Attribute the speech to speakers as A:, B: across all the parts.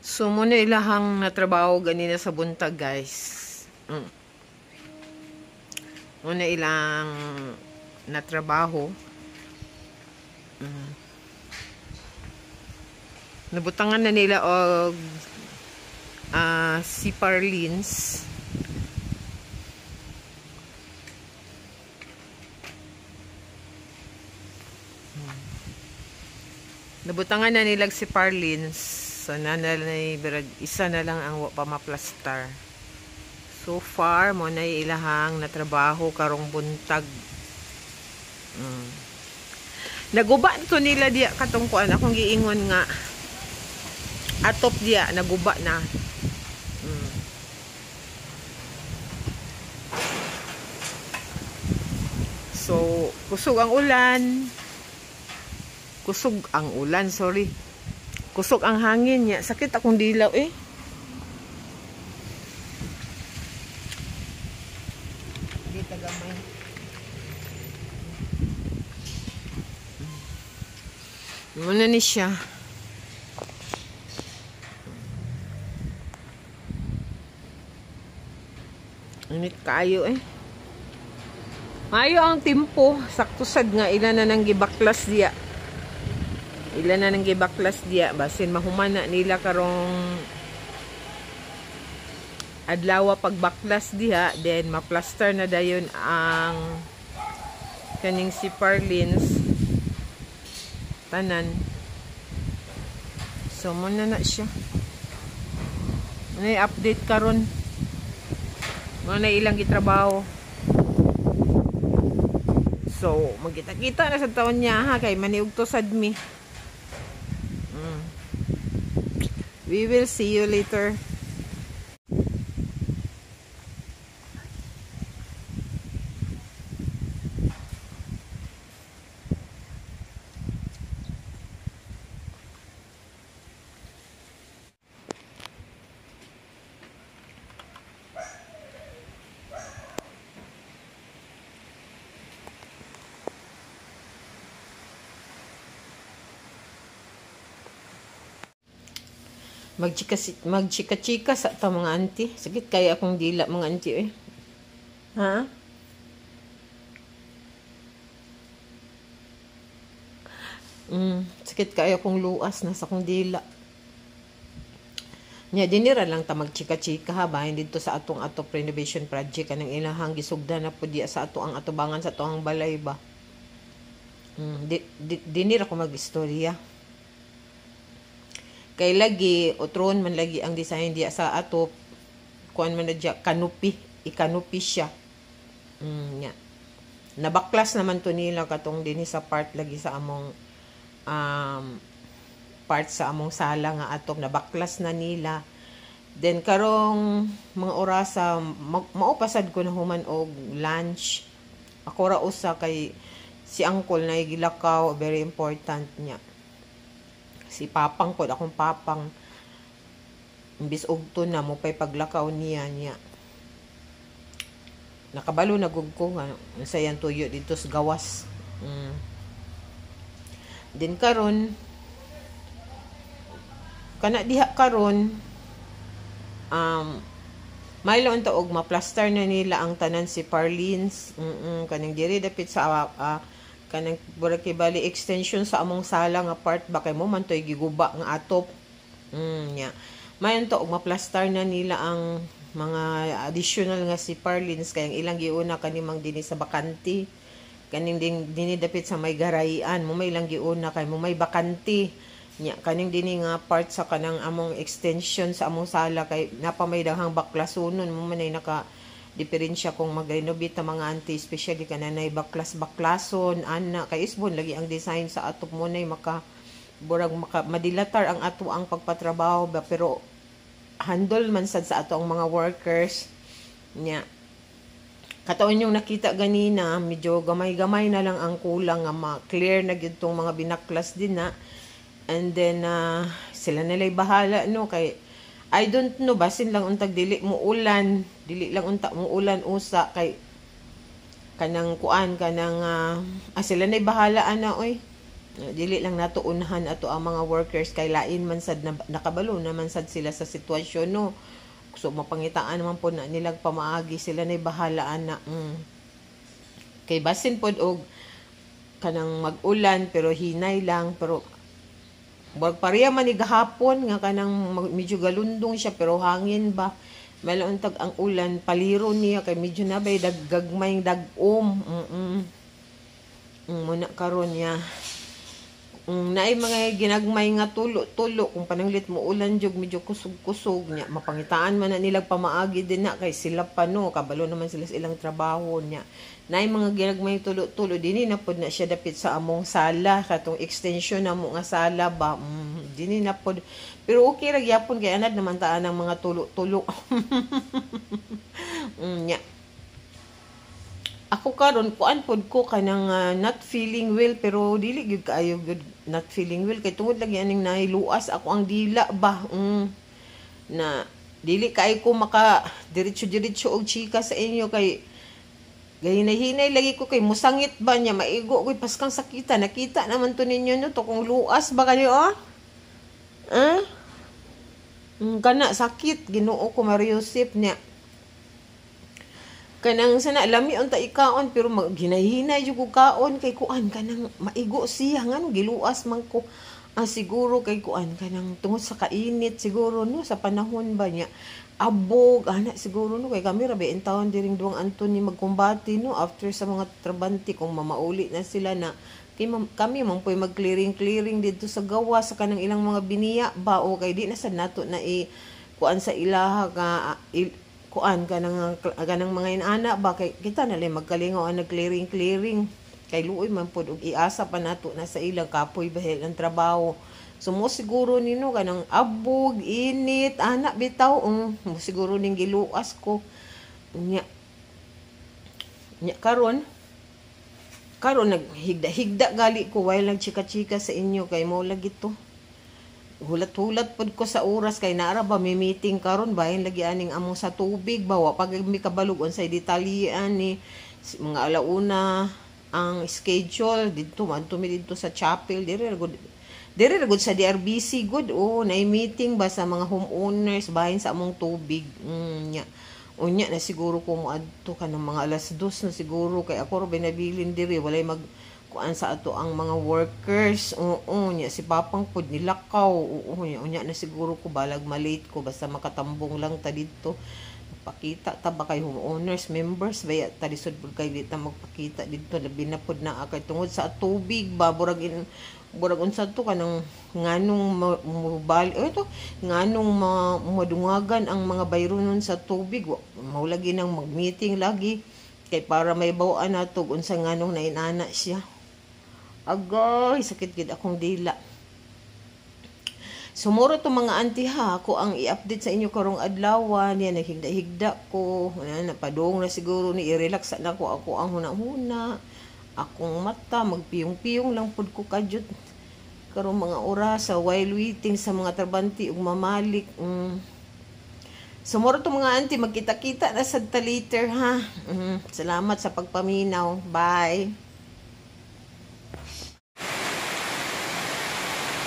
A: So muna ilahang natrabaho ganina sa buntag, guys. Muna ilang natrabaho. Nabutangan na nila og si Parlins. Nabutangan na nila si Parlins. So nanay birag isa na lang ang wa pa maplastar. So far mo na ilahang natrabaho karong buntag. Naguba to nila diya katong kuan akong giingon nga atop diya naguba na. So kusog ang ulan. Kusog ang ulan, sorry. Kusog ang hangin niya. Sakit akong dilaw eh. Hindi tagamay. Muna ni siya. Init kayo eh. Maayo ang timpo. Sakto sad nga ilan na nang gibaklas diya. Ilan na nang gibaklas diya. Basin mahumana nila karong adlaw pagbaklas diha, then maplaster na dayon ang kaning si Parlins tanan. So muna na siya. Muna update karon. Muna ilang gitrabaho. So magkita-kita na sa taon niya ha kay maniugto sad mi. We will see you later. Magchika-chika sa ta mga auntie. Sakit kaya akong dila mga auntie eh. Ha? Sakit kaya akong luas na sa akong dila. Nya dinira lang ta magchika-chika ha bahin didto sa atong atop renovation project kanang ilahang gisugdan na pud diya sa ato ang atubangan sa atoang balay ba. Dinira ko magistorya. Kay lagi otron man lagi ang design diya sa atop kuan man na diya kanupi, ikanupi siya. Nya. Nabaklas naman to nila katong dinhi sa part lagi sa among part sa among sala nga atop nabaklas na nila. Then karong mga orasa maupasad ko na human og lunch. Ako ra usa kay si uncle na gilakaw, very important niya. Si papang ko, akong papang imbis ugto na mo pay paglakaw niya niya. Nakabalo na gug ko nga unsay ang tuyo didto sa gawas. Din karon kana diha karon may laon ta og ma-plaster na nila ang tanan si Parlins. Kaning diri dapit sa kanang burag kay bali extension sa among sala nga part ba kay mo man toy giguba nga atop. Nya. Mayon to og ma-plaster na nila ang mga additional nga si Parlins kay ang ilang giuna kani mang dinhi sa bakante. Kaning dinhi dapit sa may garayan mo may ilang giuna kay mo may bakante. Nya kaning dinhi nga part sa kanang among extension sa among sala kay napa may daghang baklasunon mo man ay naka diferensya kung mag-renovate ang mga auntie, especially kananay baklas-baklason ana kay isbon lagi ang design sa atop mo nay maka burag maka madilatar ang ato ang pagpatrabaho ba, pero handle man sad sa ato ang mga workers nya. Kataon yung nakita ganina medyo gamay-gamay na lang ang kulang nga ma-clear na gyud tong mga binaklas din na, and then sila nila'y bahala no kay I don't know, basin lang untag dili mo ulan, dili lang unta mo ulan usa kay kanang kuan kanang sila nay bahala ana oy. Dili lang nato unhan ato ang mga workers kay lain man sad na, nakabalo naman sad sila sa sitwasyon, no. So mapangitaan naman po na nilag pamaagi, sila nay bahalaan na. Kay basin pod og kanang mag-ulan pero hinay lang, pero wag pareha man ni gahapon nga kanang medyo galundong siya pero hangin ba. Maluntag ang ulan paliro niya kay medyo nabay daggagmay dag-om. Muna karon niya. Naay mga ginagmay nga tulo-tulo kung pananglit mo ulan jud medyo kusog-kusog niya, mapangitaan man na nilag pamaagi din na kay sila pa, no, kabalo naman sila sa ilang trabaho niya. Naay mga ginagmay tulo-tulo dinhi na pod na siya dapit sa among sala, katong extension na mo nga sala ba. Dinhi na pod, pero okay ra gyapon kay anad naman taan ang mga tulo-tulo. Nya. Ako karon kuan pod ko kanang not feeling well, pero dili gyud kaayo gyud not feeling well kay tungod lagi aning nahiluas ako ang dila ba. Na dili kaayo ko maka diretso-diretso og chika sa inyo kay gahinay-hinay lagi ko kay musangit ba niya, maigo koy paskang sakita. Nakita naman to ninyo, no, to kung luas ba kayo, oh? Kana sakit Ginoo ko Mariusip niya. Kanang sana lami unta ikaon pero ginayhinay jud ko kaon kay kuan kanang maigo siya ngano giluas man ko. Siguro kay kuan kanang tungod sa kainit siguro, no, sa panahon ba niya. Abog ana siguro, no, kay kami ra ba in taon diring duwang Anton ni magkumbati, no, after sa mga trabante kung mamauli na sila na kay kami man poy mag-clearing clearing didto sa gawas sa kanang ilang mga biniya ba, o kay di na sad nato na i kuan sa ilaha ka kuan kanang kanang mga inana ba kay kita na lang magkalingaw ang nag-clearing clearing kay luoy man pod og iasa pa nato na sa ilang kapoy bahil ang trabaho. So mo siguro nino kanang abog init ana bitaw, mo siguro ning giluas ko nya. Nya karon karon naghigda-higda gali ko while nagchika-chika sa inyo kay mo lagi to. Hulat-hulat pod ko sa oras kay naara ba may meeting karon bahin lagi aning among sa tubig ba, wa pag mi kabalog unsay detalye ani mga alauna ang schedule didto man mi didto sa chapel dire ra gud, dire ra gud sa DRBC good, oh, nay meeting ba sa mga homeowners bahin sa among tubig. Nya unya na siguro ko moadto kanang mga 2:00 na siguro kay ako ra binabilin diri, walay mag kuan sa ato ang mga workers. Oo, nya si Papang pod nilakaw. Oo, nya unya na siguro ko balag malate ko basta makatambong lang ta didto. Pakita ta ba kay homeowners members baya ta lisod pud kay di ta magpakita didto, labi na pod naa kay tungod sa tubig ba, burag in, burag unsa to kanang nganong mobile ito nganong madungagan ang mga bayronon sa tubig. Mao lagi nang mag-meeting lagi kay para may bawaan nato unsa nganong nainana siya. Agay, sakit gid akong dila. Sumuro to mga auntie ha, ako ang i-update sa inyo karong adlaw niya, naghigda-higda ko, napadong na siguro ni i-relax na ko ako ang huna-huna, akong mata magpiyong-piyong lang pud ko kadyot karong mga oras sa while waiting sa mga trabante ug mamalik. Sumuro to mga auntie, magkita-kita na sad ta later ha. Salamat sa pagpaminaw. Bye.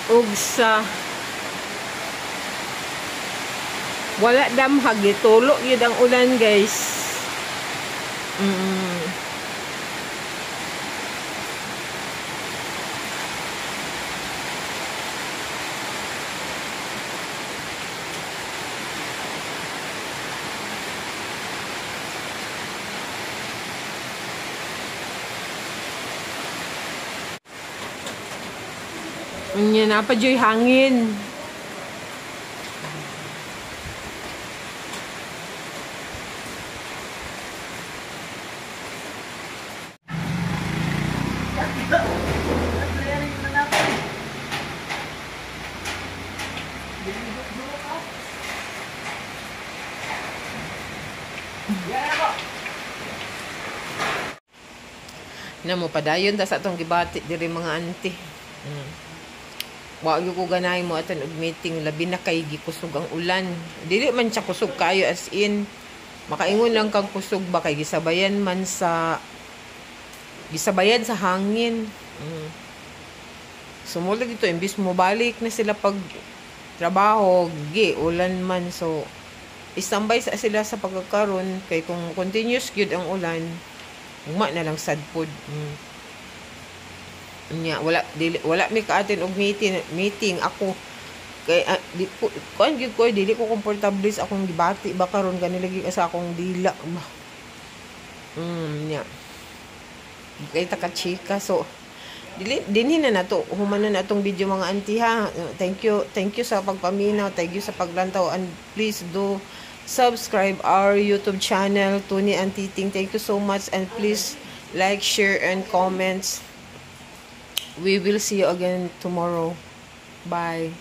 A: Ug sa wala damhag, gitulo gyud ang ulan, guys. Unya na pa joy hangin. Na mo padayon ta sa atong gibati diri mga auntie. Wa gyud ko ganahay mo atan og meeting, labi na kay gikusog ang ulan. Dili man siya kusog kayo as in makaingon lang kang kusog ba kay gisabayan man sa gisabayan sa hangin. So mo lagi to, imbis mo balik na sila pag trabaho, gi ulan man, so istambay sa sila sa pagkakaron kay kung continuous gyud ang ulan, ugma na lang sad pod. Nya wala, dili, wala mi ka-attend og meeting meeting ako kay di ko kuan gyud ko, dili ko komportable sa akong gibati ba karon, gani lagi sa akong dila ba. Nya kay ta ka chika, so dili dinhi na nato humanon na atong video, mga auntie, ha. Thank you, thank you sa pagpaminaw, thank you sa paglantaw, and please do subscribe our YouTube channel, Tony Antiting. Thank you so much, and please like, share and comments. We will see you again tomorrow. Bye.